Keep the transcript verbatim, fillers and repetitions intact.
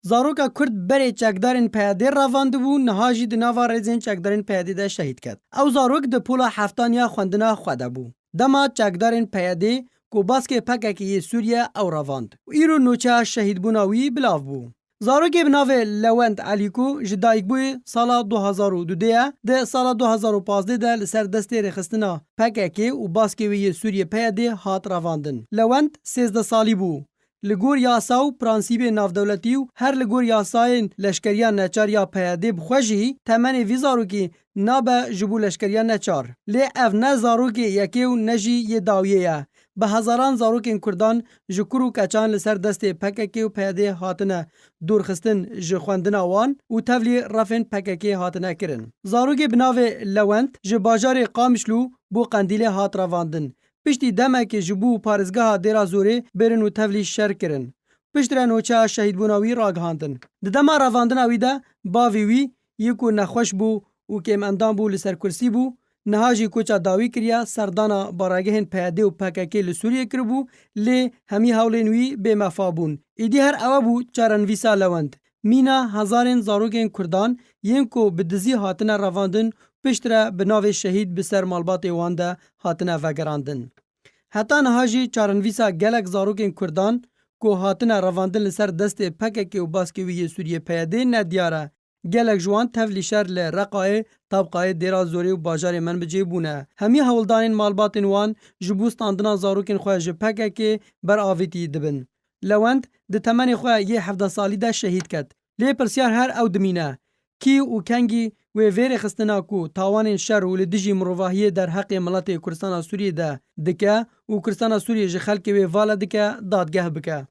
Zaroka Kurd berê çekdarên P Y D revandibû, niha jî di nava rêzên çekdarên P Y D de şehîd ket. Ew zarok di pola heftaniya xwendina xwe de bû. Dema çekdarên P Y D ku baskê P K K yê Sûriye ew revand û îro nûçeya şehîdbûna wî bilav bû. Zarokê bi navê Lewent Elîko ji dayikbûyî sala du hazar û dudê ye. Di sala du hazar û pazdeh de li ser destê rêxistina P K K û baskê wê yê Sûriye P Y D hat revandin. Lewent sêzdeh salî bû. Li gor yasa û pransîbê navdewletî û her li gor yasayên leşkeriya neçar ya P Y D bi xwe jî temenê vî zarokî nabe ji bo leşkeriya neçar. Lê ev ne zarokê yekê û ne jî yê dawiyê ye. Bi hezaran zarokên Kurdan ji kur û keçan li ser destê P K K û P Y D hatine dorxistin, ji xwendina wan û tevlî refên P K K hatine kirin. Zarokê bi navê Lewent ji bajarê Qamişlo bo Qendîlê hat revandin. Piştî demekê ji bo parêzgeha Dêra Zorê bêrin û tevlî şer kirin. Piştre nûçeya şehîdbûna wî ragihandin. Di dema revandina wî de bavê wî, yê ku nexweş bû û kêmendam bû, li ser kursî bû, niha jî koça dawî kiriye serdana baregehên P Y D û P K K li Sûriyê kiribû, lê hemî hewlên wî bêmefa bûn. Îdî her ewe bû çarenivîsa Lewend. Mîna hezarên zarokên Kurdan yên ku bi dizî hatine revandin, piştre bi navê şehîd bi ser malbatê wan de hatine vegerandin. Heta niha jî çarenivîsa gelek zarokên Kurdan ku hatine revandin li ser destê P K K û baskê wî yê Sûriyê P Y D nediyar e. Gelek ji wan tevlî şer li Reqayê, Tabqayê, Dêra Zorê û bajarê Menbicê bûne. Hemî hewldanên malbatên wan ji bo standina zarokên xwe ji P K K beravîtî dibin. Lewend di temenê xwe yê hevdeh salî de şehîd ket. Lê pirsyar her ew dimîne, kî û kengî wê vê rêxistina ku tawanên şer û li dijî mirovahiyê derheqê miletê Kurdistana Sûriyê de dike û Kurdistana Sûriyê ji xelkê wê vala dike, dadgeh bike.